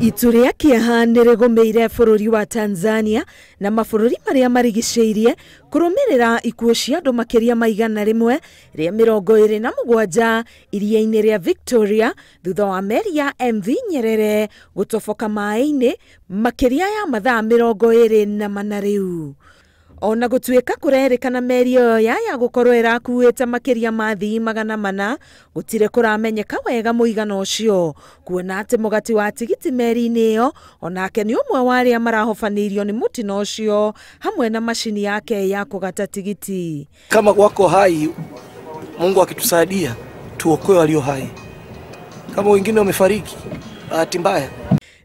Itu rĩa kĩeha nĩ rĩgũmĩire bũrũri wa Tanzania na mabũrũri marĩa marigicĩirie kũrũmĩrĩra ikuũ cia andũ makĩria ma 127 iria-inĩ rĩa Victoria thutha wa meri ya MV Nyerere gũtoboka maĩ-inĩ makĩria ya mathaa 24 rĩu. Ona gũtuĩka kũrerĩkana meri ĩyo yaya gũkorwo ĩrakuĩte makĩria ma athii 400 gũtirĩ kũramenyeka wega mũigana ũcio, kuona atĩ mũgati wa tigiti meri-inĩ ĩyo onake nĩ ũmwe wa arĩa marahobanĩirio nĩ mũtino ũcio hamwe na macini yake ya kũgata tigiti. Kama wako hai, Mungu akitusaidia tuokoe walio hai, kama wengine wamefariki bahati mbaya.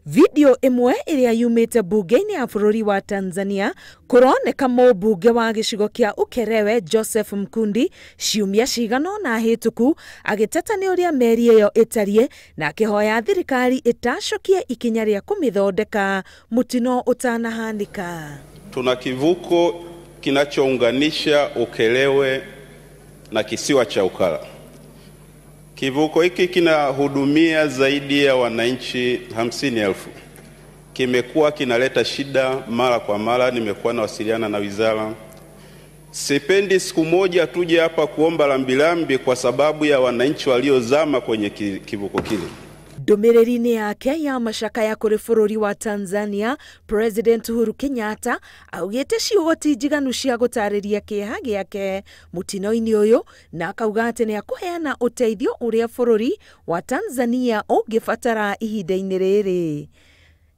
Video ĩmwe ĩrĩa yumĩte bunge-inĩ ya bũrũri wa Tanzania kũroneka mũmbunge wa gĩcigo kĩa Ukerewe Joseph Mkundi ciumia cigana ũna hĩtũku agĩteta nĩ ũrĩa meri ĩyo ĩtariĩ na akĩhoya thirikari ĩtacokie ikinya rĩa kũmĩthondeka mũtino ũtanahanĩka. Tuna kivuko kinachounganisha Ukerewe na kisiwa cha Ukara. Kivuko hiki kinahudumia zaidi ya wananchi 50,000. Kimekuwa kinaleta shida mara kwa mara, nimekuwa nawasiliana na wizara. Sipendi siku moja tuje hapa kuomba rambirambi kwa sababu ya wananchi waliozama kwenye kivuko kile. Ndũmĩrĩri-inĩ yake ya macakaya kũrĩ bũrũri wa Tanzania, President Uhuru Kenyatta augĩte ciugo ti njiganu cia gũtarĩria kĩeha gĩake mũtino-inĩ ũyũ na akauga atĩ nĩ akũheana ũteithio ũrĩa bũrũri wa Tanzania ũngĩbatara ihinda-inĩ rĩrĩ.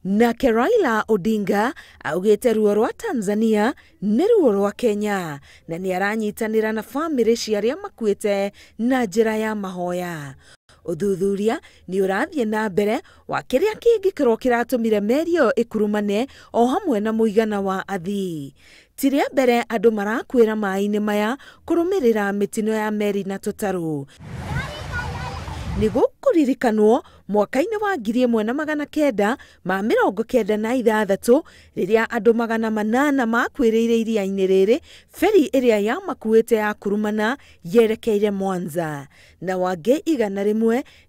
Nake Raila Odinga augĩte ruo rwa Tanzania nĩ ruo rwa Kenya na nĩ aranyitanĩra na bamĩrĩ cia arĩa makuĩte na njĩra ya mahoya. Ũthuthuria nĩ ũrathiĩ na mbere wa kĩrĩa kĩngĩkorwo kĩratũmire meri ĩyo ĩkurumane o hamwe na mũigana wa athii. Ti rĩa mbere andũ marakuĩra maĩ-inĩ maya kũrũmĩrĩra mĩtino ya meri na tũtarũ. Nĩ gũkũririkanwo mwaka-inĩ wa 1996 rĩrĩa andũ 800 makuĩrĩire iria-inĩ rĩrĩ, feri ĩrĩa yamakuĩte ya kurumana yerekeire Mwanza, na wangĩ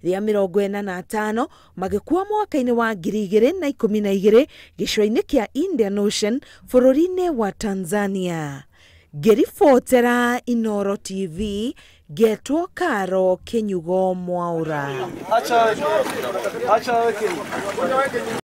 145 magĩkua mwaka-inĩ wa 2012 gĩcũa-inĩ kĩa Indian Ocean bũrũri-inĩ wa Tanzania. Ngĩribotera Inooro TV, ngetwo Karo Kinyugo Mwaura. Acha.